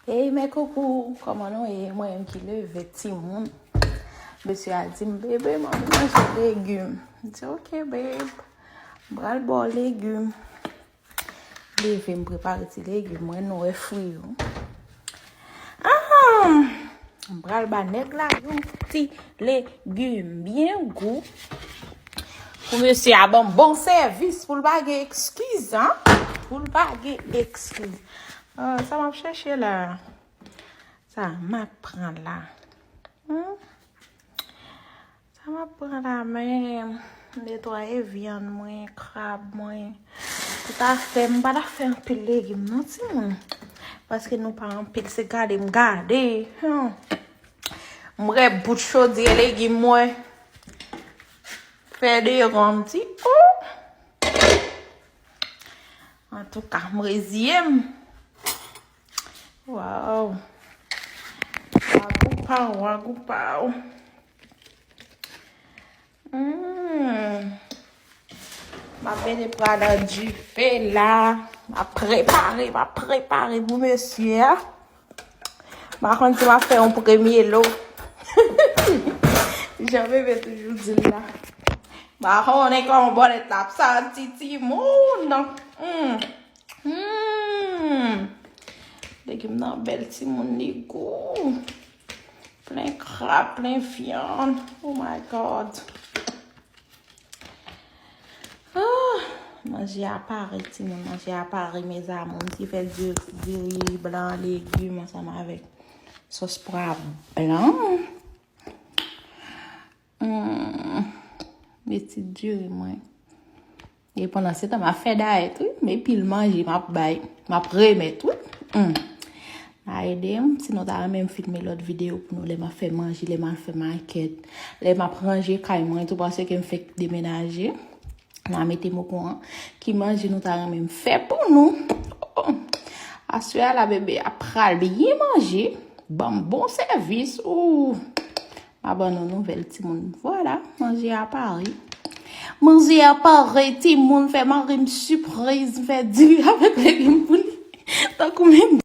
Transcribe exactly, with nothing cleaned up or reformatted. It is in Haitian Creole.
Hey, mes coucous, kòman nou ye? Mwen menm ki leve timoun. Mesye a di m, "Bebe, m anvi manje legim." M di, "Ok, babe, m pral ba w legim." Leve, m prepare ti legim mwen, nou wè fwi yo. Ah, m pral ba nèg la yon ti legim byen gou. Pou mesye a ban m bon sèvis, pou l pa gen ekskiz, an. Pou l pa gen ekskiz. Ah, sa m ap chèche la? Sa m ap pran la? Hmm? Sa m ap pran la, men m netwaye vyann mwen, krab mwen. Tout afè, m pa ta fè anpil legim non, timoun. Paske nou pa anpil, se gade m gade. Hmm. M rep bout chodyè legim mwen. Fè deran m ti. Oh! Antouka, m reziye m. Waw. Wagou pa w, wagou pa w. Hmm. M ap mete pwa nan dife la. M ap prepare, m ap prepare pou mesye a. M pa konn si m ap fè yon premye lo. Jan bebe toujou di l la. M pa konnen kòman bòlèt la ap santi timoun. Hmm. Hmm. Legim nan bèl timoun, li gou. Plen krab, plen vyann. Oh my God. Ah, manje a pare, timoun, manje a pare, mes amours. M te fè diri, diri blan, legim ansanm avèk sòs pwa blan. Hmm, met ti diri mwen. E pandan se tan, m ap fè dayèt, wi. Men pil manje m ap bay, m ap remèt, wi. Hmm. A ede m, sinon ta renmen m filme lòt videyo pou nou lè m ap fè manje, lè m ap fè makèt, lè m ap ranje kay mwen tou, paske m fèk demenaje. N a mete m okouran ki manje nou ta renmen m fè pou nou. Oh, aswè a la, bebe a pral byen manje, ban m bon sèvis. Ou, m a ban nou nouvèl, timoun. Vwala, manje a pare. Manje a pare, timoun, fè mari m sipriz, m fè diri avèk legim pou li. Tankou menm